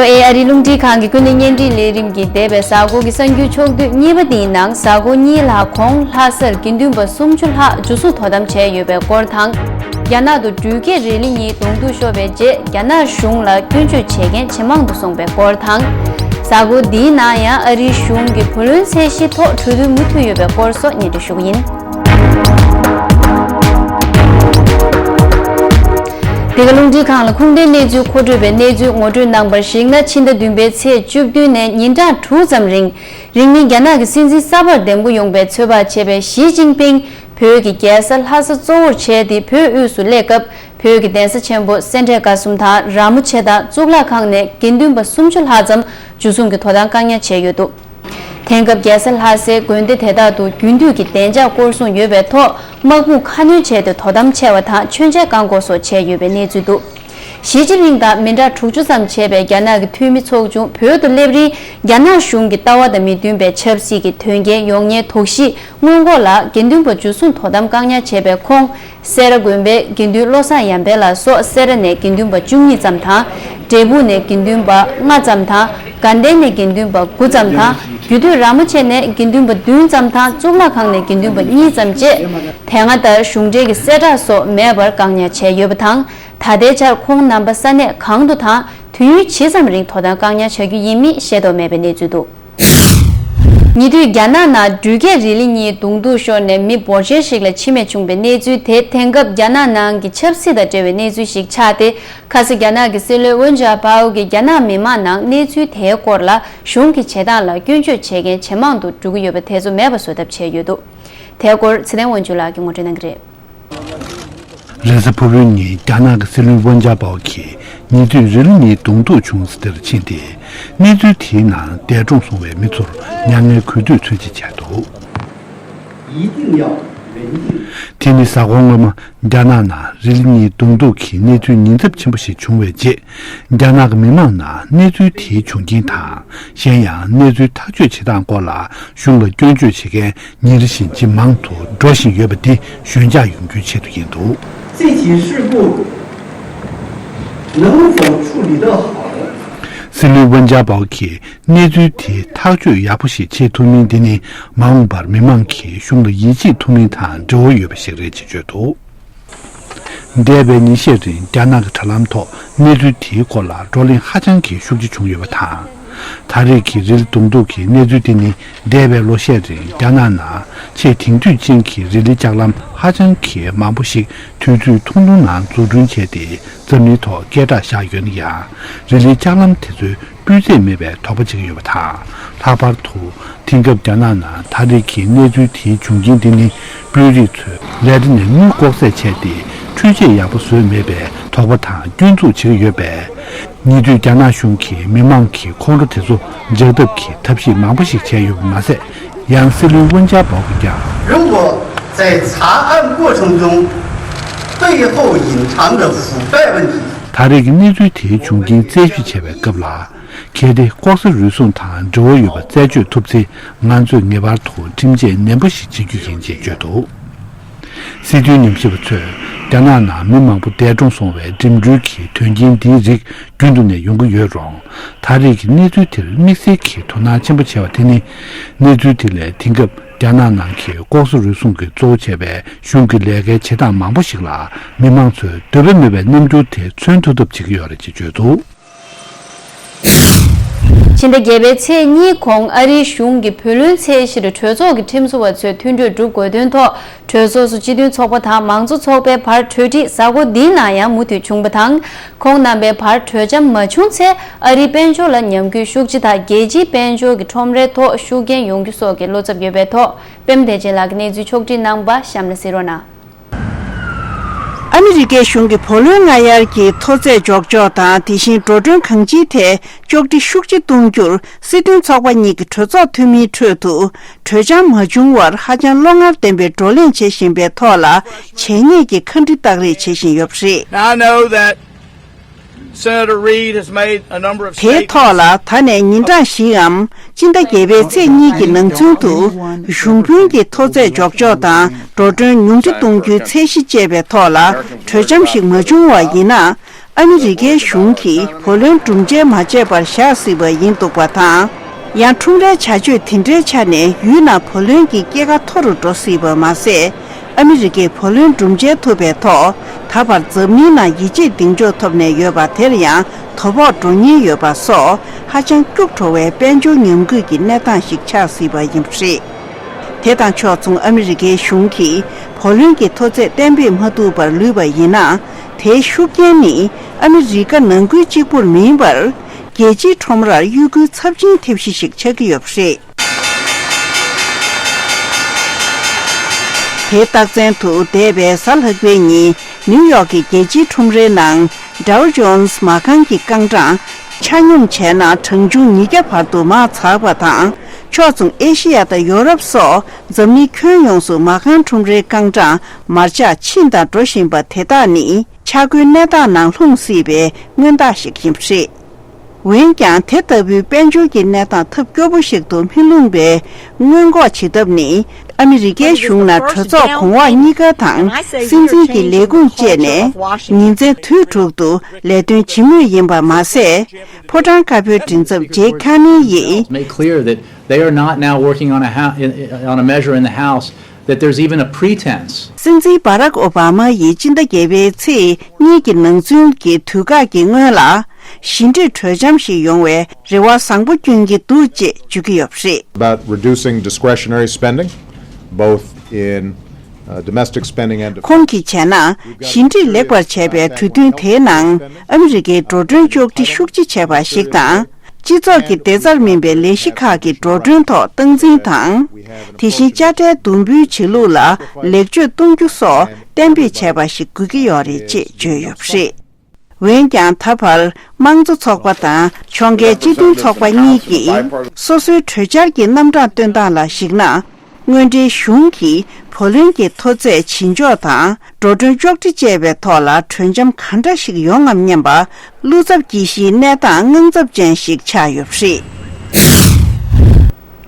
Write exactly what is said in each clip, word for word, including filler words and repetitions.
ཨེ་ཨ་རིའི་རླུང་འཕྲིན་ཁང་གི་ཀུན་གླེང་བརྙན་འཕྲིན་ལས་རིམ་གྱིས་འདས་པའི་གཟའ་འཁོར་གྱི་གསར་འགྱུར་ཕྱོགས་བསྡུས་གཉིས་པ་འདིའི་ནང་། གཟའ་འཁོར་གཉིས་ལྷག་གོང་ལྷ་སར་དགེ་འདུན་པ་སུམ་ཅུ་ལྷག་འཇུ་བཟུང་དོ་དམ་བྱས་ཡོད་པའི་སྐོར་དང་། རྒྱ་ནག་ཏུ་འགྲུལ་སྐྱེལ་རི་ལི་གཉིས་གདོང་ཐུག་ཤོར་བའི་རྗེས། རྒྱ་ནག་གཞུང་ལ་སྐྱོན་བརྗོད་བྱེད་མཁན་ཇེ་མང་དུ་སོང་བའི་སྐོར་དང་། གཟའ་འཁོར་འདིའི་ནང་ཡང་ཨ་རིའི་གཞུང་གིས་བུ་ལོན་ཚད་གཞི་ཐོག་གྲོས་མཐུན་མུ་མཐུད་ཡོད་པའི་སྐོར་སོགས་སྙན་སྒྲོན་ཞུ་གི་ཡིན། འདི་ག་རླུང་འཕྲིན་ཁང་ལ་ཁུངས་ལྡན་གནས་ཚུལ་མཁོ་སྤྲོད་པའི་གནས་ཚུལ་ངོ་སྤྲོད་གནང་བར་གཞིགས་ན། ཕྱི་ཟླ་བདུན་པའི་ཚེས་བཅུ་བདུན་ནས་ཉིན་གྲངས་དྲུག་ཙམ་རིང་། རིང་མིན་རྒྱ་ནག་གི་སྲིད་འཛིན་གསར་པར་འདེམས་བསྐོ་ཡོང་བའི་ཚོད་དཔག་བྱས་པའི་ཞི་ཅིན་ཕིང་བོད་ཀྱི་རྒྱལ་ས་ལྷ་ས་གཙོ་བོར་བྱས་ཏེ། བོད་དབུས་སུ་སླེབས་སྐབས། བོད་ཀྱི་གདན་ས་ཆེན་པོ་སེ་འབྲས་དགའ་གསུམ་དང་ར་མོ་ཆེ་དང་གཙུག་ལག་ཁང་ནས་དགེ་འདུན་པ་སུམ་ཅུ་ལྷག་ཙམ་འཇུ་བཟུང་གིས་དོ་དམ་བཀག་ཉར་བྱས་ཡོད་འདུག་དེང་སྐབས་རྒྱལ་ས་ལྷ་སའི་དགོན་སྡེ་དེ་དག་ཏུ་རྒྱུན་མཐུད་ཀྱི་བདེ་འཇགས་སྐོར་སྲུང་ཡོད་པའི་ཐོག་དམག་དཔུང་ཁ་སྣོན་བྱས་ཏེ་དོ་དམ་ཆེ་བ་དང་མཆོད་མཇལ་བཀག་འགོག་སོགས་བྱས་ཡོད་པའི་གནས་ཚུལ་འདུག་ཞི་ཅིན་ཕིང་དང་མི་འདྲ་དྲུག་ཅུ་ཙམ་བྱས་པའི་རྒྱ་ནག་གི་འཐུས་མི་ཚོགས་ཆུང་བོད་དུ་སླེབས་རིང་། རྒྱ་ནག་གཞུང་གི་ལྟ་བ་དང་མི་མཐུན་པའི་ཆབ་སྲིད་ཀྱི་དོན་རྐྱེན་ཡོང་ཉེན་དོགས་གཞིའི་སྔོན་འགོག་ལ་དགེ་འདུན་པ་འཇུ་བཟུང་དོ་དམ་བཀག་ཉར་བྱས་པའི་ཁོངས། སེ་ར་དགོན་པའི་དགེ་འདུན་བློ་བཟང་ཡར་འཕེལ་ལ་སོགས་སེ་ར་ནས་དགེ་འདུན་པ་བཅུ་གཉིས་ཙམ་དང་། འབྲས་སྤུངས་ནས་དགེ་འདུན་པ་ལྔ་ཙམ་དང་། དགའ་ལྡན་ནས་དགེ་འདུན་པ་དགུ་ཙམ་དང་། རྒྱུད་སྟོད་ར་མོ་ཆེ་ནས་དགེ་འདུན་པ་བདུན་ཙམ་དང་། གཙུག་ལག་ཁང་ནས་དགེ་འདུན་པ་གཉིས་ཙམ་བཅས། དེ་སྔ་ལྟར་གཞུང་འབྲེལ་གྱི་གསལ་བསྒྲགས་སོགས་མེད་པར་བཀག་ཉར་བྱས་ཡོད་པ་དང་། ད་ལྟའི་ཆར་ཁོང་རྣམ་པ་ས་གནས་གང་དུ་དང་དུས་ཡུན་ཇི་ཙམ་རིང་དོ་དམ་བཀག་ཉར་བྱ་རྒྱུ་ཡིན་མིན་ཤེས་རྟོགས་མེད་པའི་གནས་ཚུལ་འདུག་ཉེ་དུས་རྒྱ་ནག་ནང་འགྲུལ་སྐྱེལ་རི་ལི་གཉིས་གདོང་ཐུག་ཤོར་ནས་མི་འབོར་ཆེན་ཞིག་ལ་འཆི་རྨས་བྱུང་བའི་གནས་ཚུལ་དེ། དེང་སྐབས་རྒྱ་ནག་ནང་གི་ཆབ་སྲིད་དང་འབྲེལ་བའི་གནས་ཚུལ་ཞིག་ཆགས་ཏེ། ཁ་སང་རྒྱ་ནག་གི་སྲིད་བློན་ཝུན་ཅཱ་པའོ་གིས་རྒྱ་ནག་མི་མང་ནང་གནས་ཚུལ་དེའི་སྐོར་ལ་གཞུང་གི་བྱེད་སྟངས་ལ་སྐྱོན་བརྗོད་བྱེད་མཁན་ཇེ་མང་དུ་འགྲོ་གི་ཡོད་པ་དེ་ཚོ་མེད་པ་བཟོ་ཐབས་བྱས་ཡོད་འདུག་དེའི་སྐོར་ཚེ་བརྟན་དབང་ཕྱུག་ལགས་ཀྱིས་ངོ་སྤྲོད་གནང་གི་རེད། རེས་གཟའ་ཕུར་བུའི་ཉིན་རྒྱ་ནག་གི་སྲིད་བློན་ཝུན་ཅཱ་པའོ་གིས་ཉེ་དུས་རི་ལི་གཉིས་གདོང་ཐུག་བྱུང་ས་དེར་ཕྱིན་ཏེ། གནས་ཚུལ་དེའི་ནང་འདས་གྲོངས་སོང་བའི་མི་ཚོར་མྱ་ངན་གུས་འདུད་མཚོན་ཆེད་བྱས་འདུག་དེ་ནི་གཟའ་འཁོར་སྔོན་མ་རྒྱ་ནག་ནང་རི་ལི་གཉིས་གདོང་ཐུག་གི་གནས་ཚུལ་ཉེན་ཚབས་ཆེན་པོ་ཞིག་བྱུང་བའི་རྗེས། རྒྱ་ནག་གི་མི་མང་ནང་གནས་ཚུལ་དེའི་བྱུང་རྐྱེན་དང་། གཞན་ཡང་གནས་ཚུལ་ཐག་གཅོད་བྱེད་སྟངས་སྐོར་ལ་གཞུང་ལ་སྐྱོན་བརྗོད་བྱེད་མཁན་ཉིན་རེ་བཞིན་ཇེ་མང་དུ་འགྲོ་བཞིན་ཡོད་པ་འདི་ཞོད་འཇགས་ཡོང་རྒྱུའི་ཆེད་དུ་ཡིན་འདུག 这起事故能否处理得好？ སྲིད་བློན་ཝུན་ཅཱ་པའོ་གིས་གནས་ཚུལ་དེ་ཐག་གཅོད་ཡག་པོ་ཞིག་བྱེད་ཐུབ་མིན་དེ་ནི། མ་འོངས་པར་མི་མང་གིས་གཞུང་ལ་ཡིད་ཆེས་ཐུབ་མིན་དང་འབྲེལ་བ་ཡོད་པ་ཞིག་རེད་ཅེས་བརྗོད་འདུག་འདས་པའི་ཉིན་ཤས་རིང་རྒྱ་ནག་གི་དྲ་ལམ་ཐོག་གནས་ཚུལ་དེའི་སྐོར་ལ་བགྲོ་གླེང་ཧ་ཅང་གི་ཤུགས་ཆེ་བྱུང་ཡོད་པ་དང་། ད་རེས་ཀྱི་རི་ལི་གདོང་ཐུག་གི་གནས་ཚུལ་དེ་ནི་འདས་པའི་ལོ་ཤས་རིང་རྒྱ་ནག་ནང་ཆེས་དེང་དུས་ཅན་གྱི་རི་ལིའི་ལྕགས་ལམ་ཧ་ཅང་གི་མང་པོ་ཞིག་དུས་ཚོད་ཐུང་ཐུང་ནང་འཛུགས་སྐྲུན་བྱས་ཏེ། འཛམ་གླིང་ཐོག་སྐད་གྲགས་བཞག་ཡོད་ན་ཡང་། རི་ལིའི་ལྕགས་ལམ་དེ་ཚོའི་སྤུས་ཚད་མེད་པའི་དོགས་པ་བྱེད་ཀྱི་ཡོད་པ་དང་། ལྷག་པར་དུ་དེང་སྐབས་རྒྱ་ནག་ནང་ད་རེས་ཀྱི་གནས་ཚུལ་དེའི་བྱུང་རྐྱེན་དེ་ནི། དཔོན་རིགས་ཚོས་ལས་གྲྭ་ནས་དངུལ་ལྐོག་ཟ་བྱས་ཏེ། འཕྲུལ་ཆས་ཡག་པོ་བཟོས་མེད་པའི་དོགས་པ་དང་སྐྱོན་འཛུགས་བྱེད་ཀྱི་ཡོད་པས། ཉེ་དུས་རྒྱ་ནག་གཞུང་གིས་མི་མང་གི་ཁོང་ཁྲོ་དེ་ཚོ་འཇགས་ཐབས་ཀྱི་ཐབས་ཤེས་མང་པོ་ཞིག་བྱས་ཡོད་པ་མ་ཟད། ཡང་སྲིད་བློན་ཝུན་ཅཱ་པའོ་གིས་ཀྱང་། 如果在查案过程中，背后隐藏着腐败问题， ད་རེས་ཀྱི་གནས་ཚུལ་དེའི་བྱུང་རྐྱེན་རྩད་ཞིབ་བྱེད་པའི་སྐབས་ལ། གལ་ཏེ་ལྐོག་ཟ་རུལ་སུངས་དང་འབྲེལ་བ་ཡོད་པ་རྩད་གཅོད་ཐུབ་ཚེ། ང་ཚོས་ངེས་པར་དུ་ཁྲིམས་ཆད་ནན་པོ་ཞིག་འཇལ་རྒྱུ་ཡིན་ཅེས་བརྗོད་འདུག་སྲིད་དོན་ཉམས་ཞིབ་པ་ཚོས། རྒྱ་ནག་ནང་མི་མང་པོ་འདས་གྲོངས་སོང་བའི་འགྲིམ་འགྲུལ་གྱི་དོན་རྐྱེན་འདིའི་རིགས་རྒྱུན་དུ་ནས་ཡོང་གི་ཡོད་རུང་། ད་རེས་ཀྱི་གནས་ཚུལ་དེར་དམིགས་བསལ་གྱི་དོ་སྣང་ཆེན་པོ་བྱས་པ་དེ་ནི། གནས་ཚུལ་དེ་ལས་དེང་སྐབས་རྒྱ་ནག་ནང་གི་ལྐོག་ཟ་རུལ་སུངས་ཀྱིས་གཙོ་བོ་བྱས་པའི་གཞུང་གི་ལས་ཀའི་བྱེད་སྟངས་མང་པོ་ཞིག་ལ། མི་མང་ཚོས་འདོད་པ་མེད་པའི་རྣམ་འགྱུར་དེ་མཚོན་ཐུབ་ཐབས་བྱེད་ཀྱི་ཡོད་རེད་ཅེས་བརྗོད་འདུག་ཕྱི་ཟླ་བརྒྱད་པའི་ཚེས་གཉིས་གོང་ཨ་རིའི་གཞུང་གིས་བུ་ལོན་ཚད་གཞིར་གྲོས་ཚོགས་ཀྱི་ཁྲིམས་བཟོ་བ་ཚོས་མཐུན་གྲོས་གྲུབ་དགོས་དོན་ཐོག་གྲོས་ཚོགས་སུ་སྤྱི་མཐུན་ཚོགས་པ་དང་མང་གཙོ་ཚོགས་པའི་བར་གྲོས་འགྲིག་གཟའ་འཁོར་འདིའི་ནང་ཡང་མུ་མཐུད་བྱུང་བ་དང་། ཁོང་རྣམ་པའི་བར་གྲོས་འཆམ་མ་བྱུང་ཚེ། ཨ་རིའི་དཔལ་འབྱོར་ལ་ཉམས་རྒུད་ཤུགས་ཆེ་དང་། རྒྱལ་སྤྱིའི་དཔལ་འབྱོར་གྱི་ཁྲོམ་རའི་ཐོག་ཤུགས་རྐྱེན་ཡོང་རྒྱུ་སོགས་ཀྱི་བློ་འཚབ་ཡོད་པའི་ཐོག་པད་མ་བདེ་ཆེན་ལགས་ཀྱིས་གནས་ཚུལ་ཕྱོགས་བསྒྲིགས་གནང་བ་གཤམ་ལ་གཟིགས་རོགས་གནང་། ཨ་མི་རི་ཀའི་གཞུང་གིས་བུ་ལོན་སྔ་གཡར་གྱི་མཐོ་ཚད་འཇོག་ཕྱོགས་དང་། དེ་བཞིན་འགྲོ་གྲོན་གང་ཅིའི་ཐད་གཅོག་འཕྲི་ཤུགས་ཆེ་གཏོང་རྒྱུར། སྲིད་དོན་ཚོགས་པ་གཉིས་ཀྱི་གྲོས་ཚོགས་འཐུས་མིའི་ཁྲོད་དུ་གྲོས་འཆམ་མ་བྱུང་བར། ཧ་ཅང་བློ་ངར་ལྡན་པའི་བགྲོ་གླེང་བྱེད་བཞིན་པའི་ཐོག་ལ། བྱས་ཉེས་ཀྱི་ཁ་འདྲི་བཏགས་རེས་བྱེད་བཞིན་ཡོད་པ་རེད། I know that Senator Reid has made a number of statements. དེའི་ཐོག་ལ་ད་ནས་ཉིན་གྲངས་བཞིའམ་སྤྱི་ཟླ་བརྒྱད་པའི་ཚེས་གཉིས་ཀྱི་ནང་ཚུན་དུ་གཞུང་དཔོན་གྱི་མཐོ་ཚད་འཇོག་ཕྱོགས་དང་འགྲོ་གྲོན་ཉུང་འཕྲི་གཏོང་རྒྱུའི་ཚད་གཞི་བཅས་པའི་ཐོག་ལ་གྲོས་འཆམ་ཞིག་མ་བྱུང་བ་ཡིན་ན། ཨ་མི་རི་ཀའི་གཞུང་གིས་བུ་ལོན་སྒྲུབ་འཇལ་མ་བྱས་པར་བཞག་སྲིད་པ་ཡིན་འདུག་པ་དང་། ཡང་ཁྲོམ་རའི་བྱ་སྤྱོད་དེ་འདྲའི་ཆ་ནས་ཡུལ་ནང་བུ་ལོན་གྱི་སྐྱེད་ཀ་མཐོ་རུ་འགྲོ་སྲིད་པ་མ་ཟད། ཨ་མི་རི་ཀས་བུ་ལོན་སྒྲུབ་འཇལ་ཐུབ་པའི་ཐོག་ད་བར་འཛམ་གླིང་ནང་ཡིད་ཆེས་གདེང་འཇོག་ཐོབ་ནས་ཡོད་པ་དེར་ཡང་དོ་ཕོག་འགྲོ་ཉེན་ཡོད་པ་སོགས་ཧ་ཅང་སྐྱུག་བྲོ་བའི་དཔལ་འབྱོར་ཉམས་རྒུད་ཀྱི་གནས་སྟངས་ཤིག་ཆགས་སྲིད་པ་ཡིན་པ་རེད། དེ་དང་ཕྱོགས་མཚུངས་ཨ་མི་རི་ཀའི་གཞུང་གིས་བུ་ལོན་གྱི་མཐོ་ཚད་གཏན་འབེབས་མ་ཐུབ་པར་ལུས་པ་ཡིན་ན། དེའི་ཤུགས་རྐྱེན་ནི་ཨ་མི་རི་ཀ་ནང་ཁུལ་གཅིག་པུར་མིན་པར། རྒྱལ་སྤྱིའི་ཁྲོམ་རར་གཡོ་འགུལ་ཚབས་ཆེན་ཐེབས་གཞི་ཞིག་ཆགས་ཀྱི་ཡོད་པ་རེད། དེའི་རྟགས་མཚན་དུ་འདས་པའི་གཟའ་ལྷག་པའི་ཉིན་ནིའུ་ཡོག་གི་རྒྱལ་སྤྱིའི་ཁྲོམ་རའི་ནང་Dow Jones་མ་རྐང་གི་རྐང་གྲངས་ཆ་སྙོམས་བྱས་ན་གྲངས་ཆུང་ཉིས་བརྒྱ་བར་དུ་མར་འཛེགས་པ་དང་། ཕྱོགས་མཚུངས་ཨེ་ཤེ་ཡ་དང་ཡོ་རོབ་སོགས་འཛམ་གླིང་ཁྱོན་ཡོངས་སུ་མ་རྐང་ཁྲོམ་རའི་རྐང་གྲངས་མར་ཆག་ཕྱིན་དང་འགྲོ་བཞིན་པ་དེ་དག་ནི་ཆག་སྒོའི་གནས་སྟངས་ནང་ལྷུང་སྲིད་པའི་མངོན་རྟགས་ཤིག་ཡིན་པ་རེད། འོན་ཀྱང་དེ་ལྟ་བུའི་དཔལ་འབྱོར་གྱི་གནས་སྟངས་ཐབས་སྐྱོ་པོ་ཞིག་ཏུ་མི་ལྷུང་བའི་སྔོན་འགོག་བྱེད་ཐབས་ནི། ཨ་མི་རི་ཀའི་གཞུང་ནང་གྲོས་ཚོགས་གོང་འོག་གཉིས་ཀ་དང་སྲིད་འཛིན་གྱི་ལས་ཁུངས་བཅས་ནས་ཉིན་མཚན་དུས་དྲུག་ཏུ་ལས་དོན་བྱེད་མུས་ཡིན་པ་མ་ཟད། ཕོ་བྲང་དཀར་པོའི་མགྲིན་ཚབ་ཇེག་ཁ་ནི་ཡིས། Made clear that they are not now working on a, hou- in- on a measure in the House that there's even a pretense. སྲིད་འཛིན་བྷ་རག་ཨོ་བྷ་མ་ཡིས་སྤྱི་ཟླ་བརྒྱད་པའི་ཚེས་གཉིས་ཀྱི་ནང་ཚུན་གྱི་དུས་བཀག་གི་སྔོན་ལ་ཞི་འགྲིག་གྲོས་འཆམ་ཞིག་ཡོང་བའི་རེ་བ་བཟང་པོ་བསྐྱོན་གྱི་འདུག་ཅེས་བརྗོད་ཀྱི་ཡོད་པ་རེད། About reducing discretionary spending, both in uh, domestic spending and defense. ཁོང་གིས་བྱས་ན་ཞི་འགྲིག་ལེགས་པར་བྱས་པའི་གྲོས་མཐུན་དེའི་ནང་ཨ་མི་རི་ཀའི་འགྲོ་གྲོན་གཅོག་འཕྲི་ཤུགས་ཆེ་བྱས་པ་ཞིག་དང་། སྤྱི་ཚོགས་ཀྱི་བདེ་རྩར་སྨིན་པའི་ལས་གཞི་ཁག་གི་འགྲོ་གྲོན་ཐོག་སྟངས་འཛིན་དང་། དེ་བཞིན་དཔྱ་ཁྲལ་བསྡོམས་འབུལ་བྱེད་ལུགས་ལ་ལེགས་བཅོས་གཏོང་རྒྱུ་སོགས་གཏན་འབེབས་བྱས་པ་ཞིག་དགོས་ཀྱི་ཡོད་རེད་ཅེས་བརྗོད་ཡོད་པ་རེད། འོན་ཀྱང་ད་བར་དམངས་གཙོ་ཚོགས་པ་དང་ཕྱོགས་འགལ་སྤྱི་མཐུན་ཚོགས་པ་གཉིས་ཀྱིས་སོ་སོའི་གྲོས་འཆར་གྱི་རྣམ་གྲངས་བཏོན་སྟངས་ལ་གཞིགས་ན། དངོས་འབྲེལ་གཞུང་གིས་བུ་ལོན་གྱི་མཐོ་ཚད་ཇེ་མགྱོགས་དང་འགྲོ་གྲོན་གཅོག་འཕྲི་བཅས་པའི་ཐོག་ལ་གྲོས་འཆམ་ག་འདྲ་ཞིག་ཡོང་ངམ་སྙམ་པ་བློ་འཚབ་སྐྱེ་གཞིའི་གནས་སྟངས་དངངས་འཚབ་ཅན་ཞིག་ཆགས་ཡོད་པ་རེད།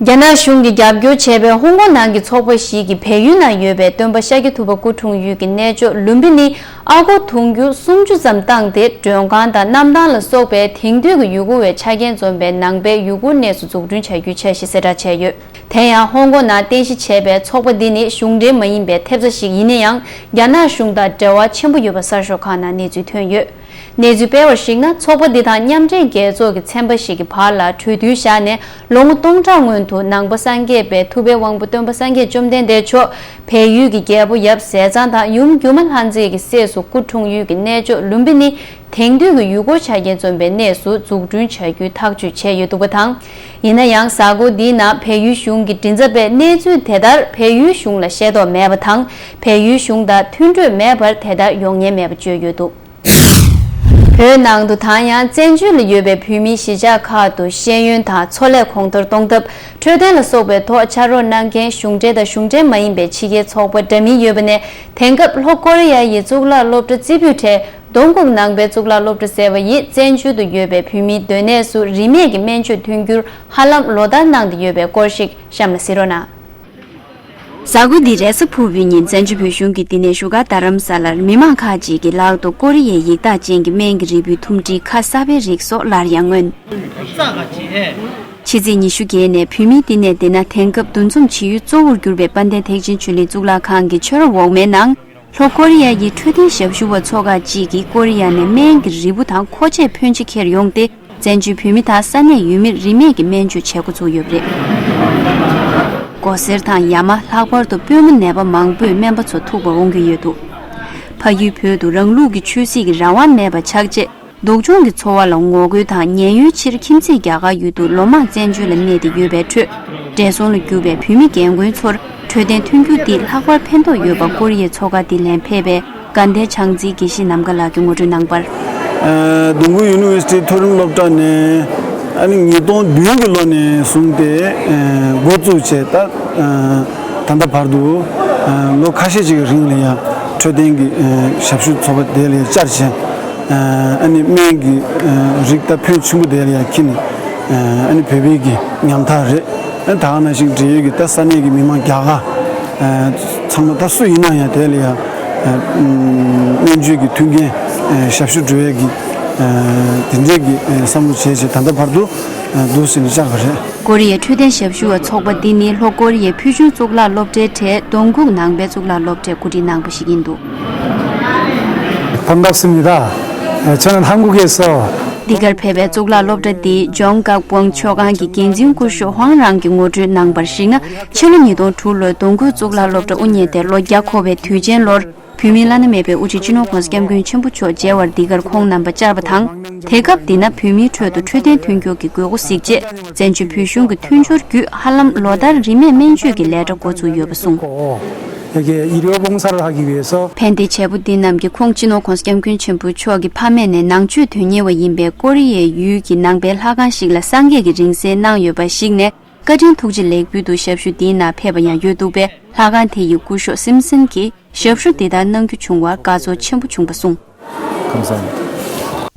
རྒྱ་ནག་གཞུང་གིས་རྒྱབ་སྐྱོར་བྱས་པའི་ཧོང་ཀོང་ནང་གི་ཚོགས་པ་ཞིག་གིས་བལ་ཡུལ་ནང་ཡོད་པའི་སྟོན་པ་ཤཱཀྱ་ཐུབ་པ་སྐུ་འཁྲུངས་ཡུལ་གྱི་གནས་མཆོག་ལུམ་བི་ནི་ཨ་སྒོར་དུང་ཕྱུར་སུམ་ཅུ་ཙམ་བཏང་སྟེ། མགྲོན་ཁང་དང་གནམ་ཐང་ལ་སོགས་པའི་དེང་དུས་ཀྱི་ཡུལ་སྐོར་བའི་ཆ་རྐྱེན་འཛོམས་པའི་ནང་པའི་ཡུལ་སྐོར་གནས་སུ་འཛུགས་སྐྲུན་བྱ་རྒྱུའི་འཆར་གཞི་གསལ་བསྒྲགས་བྱས་ཡོད། དེ་ཡང་ཧོང་ཀོང་ནང་རྟེན་གཞི་བྱས་པའི་ཚོགས་པ་འདི་ནི་གཞུང་འབྲེལ་མ་ཡིན་པའི་ཐེབས་རྩ་ཞིག་ཡིན་ན་ཡང་། རྒྱ་ནག་གཞུང་དང་འབྲེལ་བ་ཆེན་པོ་ཡོད་པ་གསར་ཤོག་ཁག་ནང་གནས་ཚུལ་ཐོན་ཡོད། གནས་ཚུལ་སྤེལ་བར་གཞིགས་ན། ཚོགས་པ་འདི་དང་མཉམ་འབྲེལ་རྒྱལ་ཚོགས་ཀྱི་ཚན་པ་ཞིག་གི་བར་ལ་གྲོས་བསྡུར་བཞག་ནས། ལོ་ངོ་སྟོང་ཕྲག་སྔོན་དུ་ནང་པ་སངས་རྒྱས་པའི་ཐུབ་པའི་དབང་པོ་སྟོན་པ་སངས་རྒྱས་བཅོམ་ལྡན་འདས་མཆོག་བལ་ཡུལ་གྱི་རྒྱལ་པོ་ཡབ་ཟས་གཙང་དང་ཡུམ་སྒྱུ་མ་ལྷ་མཛེས་ཀྱི་སྲས་སུ་སྐུ་འཁྲུངས་ཡུལ་གྱི་གནས་མཆོག་ལུམ་བི་ནི་དེང་དུས་ཀྱི་ཡུལ་སྐོར་ཆ་རྐྱེན་འཛོམས་པའི་གནས་སུ་འཛུགས་སྐྲུན་བྱ་རྒྱུའི་ཐག་གཅོད་བྱས་ཡོད་འདུག་པ་དང་། ཡིན་ན་ཡང་གཟའ་འཁོར་འདིའི་ནང་བལ་ཡུལ་གཞུང་གི་མགྲིན་ཚབ་པས་གནས་ཚུལ་དེ་ལྟར་བལ་ཡུལ་གཞུང་ལ་ཤེས་རྟོགས་མེད་པ་དང་། བལ་ཡུལ་གཞུང་དང་མཐུན་གྲོས་མེད་པར་དེ་ལྟར་ཡོང་ཉེན་མེད་པ་བརྗོད་ཡོད་འདུག་བོད་ནང་དུ་ད་ཡང་བཙན་བྱོལ་ལ་ཡོད་པའི་བོད་མིའི་གཞིས་ཆགས་ཁག་ཏུ་ཤེས་ཡོན་དང་འཚོ་ལས་གོང་མཐོར་གཏོང་ཐབས། འཕྲོད་བསྟེན་ལ་སོགས་པའི་ཐོག་ཕྱག་རོགས་གནང་མཁན་གཞུང་འབྲེལ་དང་གཞུང་འབྲེལ་མ་ཡིན་པའི་ཕྱི་རྒྱལ་ཚོགས་པ་འདྲ་མིན་ཡོད་པ་ནས། དེང་སྐབས་ལྷོ་ཀོ་རི་ཡ་ཡི་གཙུག་ལག་སློབ་གྲྭ་རྩེ་ཕུད་གྲས་ཏུང་ཀུག་ནང་པའི་གཙུག་ལག་སློབ་གྲྭ་ཟེར་བ་ཡིས་བཙན་བྱོལ་དུ་ཡོད་པའི་བོད་མིའི་སྡོད་གནས་སུ་རིན་མེད་ཀྱི་སྨན་བཅོས་ཐོན་རྒྱུར་ཧ་ལམ་ལོ་ལྟར་གནང་བསྡད་ཡོད་པའི་སྐོར་ཞིག་གཤམ་ལ་གཟིགས་རོགས་གནང་། གཟའ་འཁོར་འདི་རེས་གཟའ་ཕུར་བུའི་ཉིན་བཙན་བྱོལ་བོད་གཞུང་གི་བསྟི་གནས་བཞུགས་སྒར་རྡ་རམ་ས་ལར་མི་མང་ཁག་ཅིག་གིས་ལག་ཏུ་ཀོ་རི་ཡའི་ཡིག་ཐག་ཅན་གྱི་སྨན་གྱི་རིལ་བུའི་ཐུམ་སྒྲིལ་ཁ་གསར་པའི་རིགས་སོགས་སླར་ཡང་མངོན། ཕྱི་ཚེས་ཉི་ཤུ་བརྒྱད་ནས་བོད་མིའི་བསྟི་གནས་འདི་ན་དེང་སྐབས་འདུ་འཛོམས་བྱེད་ཡུལ་གཙོ་བོར་གྱུར་པའི་དཔལ་ལྡན་ཐེག་ཆེན་ཆོས་གླིང་གཙུག་ལག་ཁང་གི་ཆོས་ར་འོག་མའི་ནང་། ལྷོ་ཀོ་རི་ཡ་ཡི་འཕྲོད་བསྟེན་ཞབས་ཞུ་བ་ཚོ་ཁག་ཅིག་གིས་ཀོ་རི་ཡ་ནས་སྨན་གྱི་རིལ་བུ་དང་མཁོ་ཆས་ཕོན་ཆེ་འཁྱེར་ཡོང་སྟེ། བཙན་བྱོལ་བོད་མི་དང་ས་གནས་ཡུལ་མིར་རིན་མེད་ཀྱི་སྨན་བཅོས་བྱེད་འགོ་ཚུགས་ཡོད་པ་རེད། མགོ་སེར་དང་ཡ་མ། ལྷག་པར་དུ་པུས་མོ་ནད་པ་མང་པོས་སྨན་པ་ཚོ་ཐུག་པར་འོང་གི་ཡོད་འདུག་ཕ་ཡུལ་བོད་དུ་རང་ལུགས་ཀྱི་ཆོས་སྲིད་ཀྱི་རང་དབང་མེད་པ་ཆགས་རྗེས། སྡུག་སྦྱོང་གི་འཚོ་བ་ལ་ངོ་རྒོལ་དང་ཉེན་གཡོལ་ཕྱིར་ཁྱིམ་མཚེས་རྒྱ་གར་ཡུལ་དུ་ལོ་མང་བཙན་བྱོལ་ལ་གནས་ཏེ་ཡོད་པའི་ཁྲོད། བགྲེས་སོང་ལ་གྱུར་པའི་བོད་མི་རྒན་རྒོན་ཚོར་འཕྲོད་བསྟེན་མཐུན་འགྱུར་འདིས་ལྷག་པར་ཕན་ཐོགས་ཡོད་པ་ཀོ་རི་ཡའི་མཚོ་ཁ་འདི་ལ་ཕེབས་པའི་དགའ་ལྡན་བྱང་རྩེའི་དགེ་བཤེས་ནམ་མཁའ་ལགས་ཀྱིས་ངོ་སྤྲོད་གནང་བར། ཨ། ལྡུམ་གུ་ཡུ་ནི་ཝར་སི་ཊི་མཐོ་རིམ་སློབ་གྲྭ་ནས་ཨ་ནི་ཉིས་སྟོང་བདུན་གྱི་ལོ་ནས་བཟུང་སྟེ། ཨ། འགོ་བཙུགས་བྱས། ད། ཨ། ད་ལྟ་བར་དུ། ཨ། ལོ་ཁ་ཤས་ཅིག་གི་རིང་ལ་ཡང་འཕྲོད་བསྟེན་གྱི། ཨ། ཞབས་ཞུ་ཚོགས་པ་དེ་ལ་ཡང་བཅར་བྱས། ཨ་ནི་སྨན་གྱི་རིགས་ད་ཕོན་ཆེན་པོ་དེ་ལ་ཡང་འཁྱེར་ནས། ཨ་ནི་བོད་པའི་གི་ཉམ་ཐག་རེད། ཨ་ནི་ད་ག་ནང་བཞིན་འབྲེལ་ཡོད་ཀྱི་ད་ས་གནས་ཀྱི་མི་མང་རྒྱ་གར་ཚང་མ་ད་སུ་ཡིན་ན་ཡང་དེ་ལ་ཡང་སྨན་བཅོས་ཀྱི་མཐུན་རྐྱེན་ཞབས་ཞུ་འགྲོ་ཡས་ཀྱི་དེ་འདྲས་ཀྱི་བསམ་བློ་བྱས་བྱས་ད་ལྟ་བར་དུ་འདུག་སེ་ནས་བཅར་བ་རེད། ཀོ་རི་ཡའི་འཕྲོད་བསྟེན་ཞབས་ཞུ་བ་ཚོགས་པ་འདི་ནི་ལྷོ་ཀོ་རི་ཡའི་ཕུལ་བྱུང་གཙུག་ལག་སློབ་གྲྭའི་གྲས་ཏུང་ཁུག་ནང་པའི་གཙུག་ལག་སློབ་གྲྭས་གོ་སྒྲིག་གནང་པ་ཞིག་ཡིན་འདུག 반갑습니다. 에, 저는 한국에서 འདི་གར་ཕེབས་པའི་གཙུག་ལག་སློབ་གྲྭ་འདིའི་ཇོང་ཀག་པོང་ཆོས་ཁང་གི་འགན་འཛིན་སྐུ་ཞབས་ཧོང་རང་གིས་ངོ་སྤྲོད་གནང་བར་གཞིགས་ན། ཕྱི་ལོ་ཉིས་སྟོང་དྲུག་ལོར་ཏུང་ཁུག་གཙུག་ལག་སློབ་གྲྭ་དབུ་བརྙེས་ཏེ་ལོ་བརྒྱ་འཁོར་བའི་དུས་ཆེན་ལོར། བོད་མིའི་བླ་ན་མེད་པའི་དབུ་ཁྲིད་སྤྱི་ནོར་༸གོང་ས་༸སྐྱབས་མགོན་ཆེན་པོ་མཆོག་མཇལ་བར་འདི་གར་ཁོང་རྣམ་པ་བཅར་བ་དང་། དེ་སྐབས་འདི་ན་བོད་མིའི་ཁྲོད་དུ་འཕྲོད་བསྟེན་མཐུན་འགྱུར་གྱི་དགོས་མཁོ་གཟིགས་རྗེས། བཙན་བྱོལ་བོད་གཞུང་གི་མཐུན་སྦྱོར་བརྒྱུད་ཧ་ལམ་ལོ་ལྟར་རིན་མེད་སྨན་བཅོས་ཀྱི་ལས་གྲྭ་འགོ་ཚུགས་ཡོད་པ་གསུངས། 여기에 의료 봉사를 하기 위해서 ཕན་བདེའི་བྱེད་པོ་འདི་རྣམས་ཀྱིས་ཁོང་སྤྱི་ནོར་༸གོང་ས་༸སྐྱབས་མགོན་ཆེན་པོ་མཆོག་གི་ཕ་མེས་ནས་ནང་ཆོས་དོན་གཉེར་བ་ཡིན་པའི་ཀོ་རི་ཡའི་ཡུལ་གྱི་ནང་པའི་ལྷ་ཁང་ཞིག་ལ་སངས་རྒྱས་ཀྱི་རིང་བསྲེལ་གནང་ཡོད་པར་གཞིགས་ནས། བཀའ་དྲིན་ཐུགས་རྗེ་ལེགས་འབུལ་དུ་ཞབས་ཞུ་འདིའི་ནང་ཕེབས་པ་ཡང་ཡོད་འདུག་པས། ལྷ་ཁང་དེ་ཡི་སྐུ་ཞབས་སིམ་སན་གྱིས་ཞབས་ཞུ་འདི་ལྟར་གནང་རྒྱུ་བྱུང་བར་དགའ་ཚོར་ཆེན་པོ་བྱུང་བ་གསུངས། 감사합니다.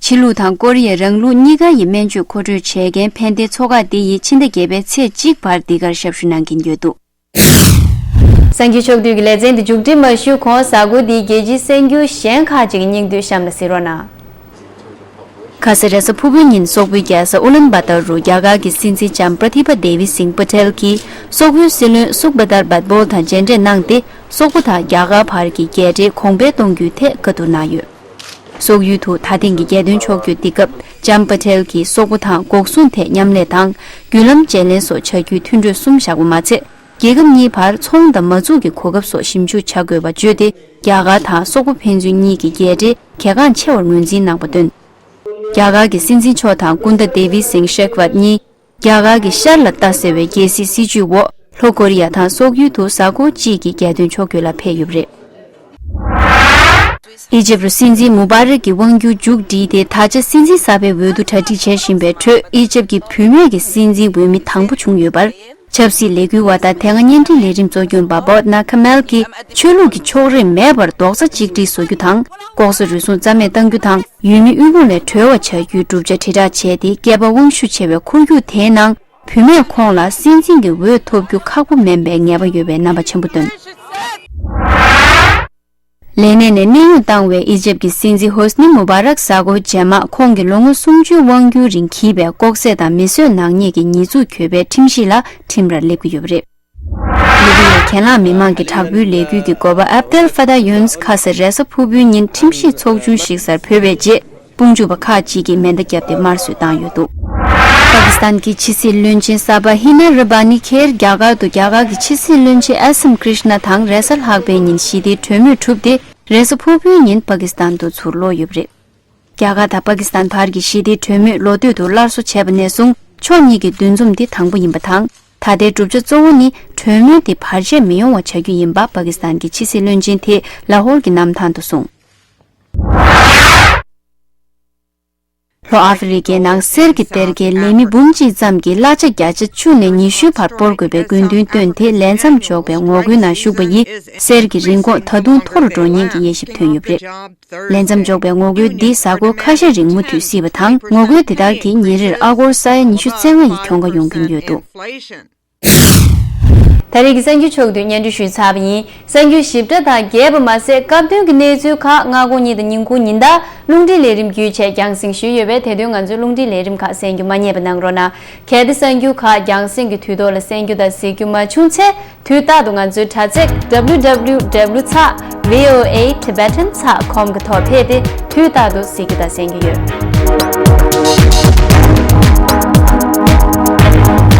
ཕྱི་ལུགས་དང་ཀོ་རི་ཡའི་རང་ལུགས་གཉིས་ཀ་ཡི་སྨན་བཅོས་མཁོ་སྤྲོད་བྱེད་མཁན་ཕན་བདེ་ཚོགས་ཁག་འདི་ཡིས་ཕྱི་ཟླ་བརྒྱད་པའི་ཚེས་གཅིག་བར་འདི་གར་ཞབས་ཞུ་གནང་གིན་ཡོད་འདུག་གསར་འགྱུར་ཕྱོགས་བསྡུས་ཀྱི་ལེ་ཚན་འདི་མཇུག་སྒྲིལ་མ་ཞུས་གོང་། གཟའ་འཁོར་འདིའི་རྒྱལ་སྤྱིའི་གསར་འགྱུར་གཞན་ཁག་ཅིག་གི་སྙིང་བསྡུས་གཤམ་ལ་གཟིགས་རོགས་གནང་། ཁ་ས་རེས་གཟའ་ཕུར་བུའི་ཉིན་སོག་པོའི་རྒྱལ་ས་ཨུ་ལན་བ་ཏར་རུ་རྒྱ་གར་གྱི་སྲིད་འཛིན་ལྕམ་པྲ་ཐི་པ་དེ་བི་སིང་པ་ཏེལ་གྱིས་སོག་པོའི་སྲིད་བློན་སུག་བ་ཏར་བད་བོལ་དང་མཇལ་འཕྲད་གནང་སྟེ། སོག་པོ་དང་རྒྱ་གར་བར་གྱི་རྒྱལ་འབྲེལ་གོང་འཕེལ་གཏོང་རྒྱུའི་ཐད་བཀའ་བསྡུར་གནང་ཡོད། སོག་ཡུལ་དུ་ད་ཐེངས་ཀྱི་རྒྱལ་དོན་ཕྱོགས་བསྐྱོད་འདི་སྐབས་ལྕམ་པ་ཏེལ་གྱིས་སོག་པོ་དང་འགོག་སྲུང་ཐད་མཉམ་ལས་དང་། བརྒྱུད་ལམ་བརྗེ་ལེན་སོགས་བྱ་རྒྱུའི་མཐུན་གྲོས་གསུམ་བཞག་པ་མ་ཚད། རྒྱལ་ཁབ་གཉིས་བར་ཚོང་དང་མ་འཛུགས་ཀྱི་གོ་སྐབས་སོགས་ཞིབ་འཇུག་བྱ་དགོས་པ་བརྗོད་དེ། རྒྱ་གར་དང་སོག་པོ་ཕན་ཚུན་གཉིས་ཀྱི་རྒྱལ་འབྲེལ་གལ་འགངས་ཆེ་བར་ངོས་འཛིན་གནང་བ་བཏོན། རྒྱ་གར་གྱི་སྲིད་འཛིན་མཆོག་དང་སྐུ་ཟླ་དེ་བི་སིང་ཤེག་ཝད་གཉིས། རྒྱ་གར་གྱི་ཤར་ལ་ལྟ་ཟེར་བའི་རྒྱལ་སྲིད་སྲིད་བྱུས་འོག་ལྷོ་ཀོ་རི་ཡ་དང་སོག་ཡུལ་དུ་གཟའ་འཁོར་གཅིག་གི་རྒྱལ་དོན་ཕྱོགས་བསྐྱོད་ལ་ཕེབས་ཡོད་པ་རེད། ཨི་ཇེབ་རུ་སྲིད་འཛིན་མུ་བཱ་རག་གི་དབང་སྒྱུར་མཇུག་བསྒྲིལ་ཏེ། ད་ཆ་སྲིད་འཛིན་གསར་པའི་འོས་བསྡུ་གྲ་སྒྲིག་བྱེད་བཞིན་པའི་ཁྲོད། ཨི་ཇེབ་ཀྱི་བུད་མེད་ཀྱི་སྲིད་འཛིན་འོས་མི་དང་པོ་བྱུང་ཡོད་པར། ཆབ་སྲིད་ལས་འགུལ་བ་དང་དེ་སྔ་བརྙན་འཕྲིན་ལས་རིམ་གཙོ་སྐྱོང་པ་བོད་ན་ཁ་མེལ་གྱིས་ཆོས་ལུགས་ཀྱི་ཕྱོགས་རིས་མེད་པར་རྡོག་རྩ་གཅིག་སྒྲིལ་བཟོ་རྒྱུ་དང་། ལྐོག་ཟ་རུལ་སུངས་རྩ་མེད་གཏང་རྒྱུ་དང་། ཡུལ་མི་དབུལ་ཕོངས་ལས་གྲོལ་བ་བྱ་རྒྱུའི་གྲུབ་ཆ་དྲིལ་བསྒྲགས་བྱས་ཏེ། སྐྱེས་པ་དབང་ཤུགས་ཆེ་བའི་འཁོར་རྒྱུག་དེའི་ནང་བུད་མེད་ཁོང་ལ་སྲིད་འཛིན་གྱི་འོས་ཐོབ་རྒྱུ་ཁག་པོ་མིན་པའི་ངེས་པ་ཡོད་པའི་རྣམ་པ་ཆེན་པོ་བཏོན། ལས་གནས་ནས་གནས་དབྱུང་བཏང་བའི་ཨི་ཇེབ་ཀྱི་སྲིད་འཛིན་ཧོ་སི་ནི་མུ་བཱ་རག་གཟའ་འཁོར་རྗེས་མ་ཁོང་གི་ལོ་ངོ་སུམ་ཅུའི་དབང་སྒྱུར་རིང་བགྱིས་པའི་ལྐོག་ཟས་དང་མིས་བཟོས་ནག་ཉེས་ཀྱི་ཉེས་འཛུགས་གྱོད་པའི་ཁྲིམས་ཞིབ་ལ་ཁྲིམས་རར་སླེབས་ཀྱི་ཡོད་པ་རེད། ལི་བི་ཡའི་གྱེན་ལངས་མི་མང་གི་དྲག་པོའི་ལས་འགུལ་གྱི་འགོ་པ་ཨབ་དེལ་ཧྥ་ཏཱ་ཡུན་སི་ཁ་ས་རེས་གཟའ་ཕུར་བུའི་ཉིན་ཁྲིམས་ཞིབ་ཚོགས་ཆུང་ཞིག་སར་ཕེབས་པའི་རྗེས། དཔུང་འཇུག་པ་ཁག་ཅིག་གིས་མེ་མདའ་བརྒྱབ་སྟེ་དམར་གསོད་བཏང་ཡོད་འདུག་པ་ཀི་སི་ཐན་གྱི་ཕྱི་སྲིད་བློན་ཆེན་ས་བྷ་ཧི་ན་ར་བྷ་ནི་ཁེར་རྒྱ་གར་དུ་རྒྱ་གར་གྱི་ཕྱི་སྲིད་བློན་ཆེན་ཨེ་སམ་ཀྲིཤ་ན་དང་རེས་གཟའ་ལྷག་པའི་ཉིན་ཞི་བདེའི་གྲོས་མོལ་གྲུབ་སྟེ། རེས་གཟའ་ཕུར་བུའི་ཉིན་པ་ཀི་སི་ཐན་དུ་ཚུར་ལོག་ཡོད་པ་རེད། རྒྱ་གར་དང་པ་ཀི་སི་ཐན་བར་གྱི་ཞི་བདེའི་གྲོས་མོལ་ལོ་སྟོད་དུ་སླར་གསོ་བྱས་པ་ནས་བཟུང་ཕྱོགས་གཉིས་ཀྱི་འདུ་འཛོམས་འདི་དང་པོ་ཡིན་པ་དང་། ད་ལྟའི་གྲུབ་ཆ་གཙོ་བོ་ནི་གྲོས་མོལ་འདི་བར་ཆད་མི་ཡོང་བ་བྱ་རྒྱུ་ཡིན་པ་པ་ཀི་སི་ཐན་གྱི་ཕྱི་སྲིད་བློན་ཆེན་དེས་ལ་ཧོར་གྱི་གནམ་ཐང་དུ་གསུངས། ལྷོ་ཨ་ཧྥེ་རི་ཀའི་ནང་གསེར་གྱི་གཏེར་ཁའི་ལས་མི་འབུམ་གཅིག་ཙམ་གྱིས་གླ་ཆ་བརྒྱ་ཆ་བཅུ་ནས་ཉི་ཤུ་བར་སྤོར་དགོས་པའི་དགོས་འདུན་བཏོན་ཏེ། ལས་མཚམས་འཇོག་པའི་ངོ་རྒོལ་ནང་ཞུགས་པ་ཡིས་གསེར་གྱི་རིན་གོང་ད་དུང་མཐོ་རུ་འགྲོ་ཉེན་གྱི་དབྱེ་ཞིབ་ཐོན་ཡོད་པ་རེད། ལས་མཚམས་འཇོག་པའི་ངོ་རྒོལ་འདི་གཟའ་འཁོར་ཁ་ཤས་རིང་མུ་མཐུད་སྲིད་པ་དང་། ངོ་རྒོལ་འདི་དག་གིས་ཉིན་རེར་ཨ་སྒོར་ས་ཡ་ཉི་ཤུ་རྩ་ལྔ་ཡི་གྱོང་ཁ་ཡོང་གིན་ཡོད་འདུག། ད་རེས་ཀྱི་གསར་འགྱུར་ཕྱོགས་བསྡུས་སྙན་སྒྲོན་ཞུས་ཚར་བ་ཡིན། གསར་འགྱུར་ཞིབ་ཕྲ་དང་རྒྱས་པ་མ་ཟད། སྐབས་དོན་གྱི་གནས་ཚུལ་ཁག་སྔ་དགོང་གཉིས་དང་ཉིན་གུང་ཉིན་ལྟར་རླུང་འཕྲིན་ལས་རིམ་བརྒྱུད་བཅས་རྒྱང་སྲིང་ཞུས་ཡོད་པས། དེ་དུས་ང་ཚོའི་རླུང་འཕྲིན་ལས་རིམ་ཁག་གསན་རྒྱུ་མ་བསྙེལ་བ་གནང་རོགས་གནང་། གལ་ཏེ་གསར་འགྱུར་ཁག་རྒྱང་སྲིང་གི་དུས་ཐོག་ལ་གསན་རྒྱུ་དང་གཟིགས་རྒྱུ་མ་བྱུང་ཚེ། དུས་རྟག་ཏུ་ང་ཚོའི་དྲ་ཚིགས་W W W ཚེག་V O A Tibetan ཚེག་com གི་ཐོག་ཕེབས་ཏེ་དུས་རྟག་ཏུ་གཟིགས་རྒྱུ་དང་གསན་རྒྱུ་ཡོད།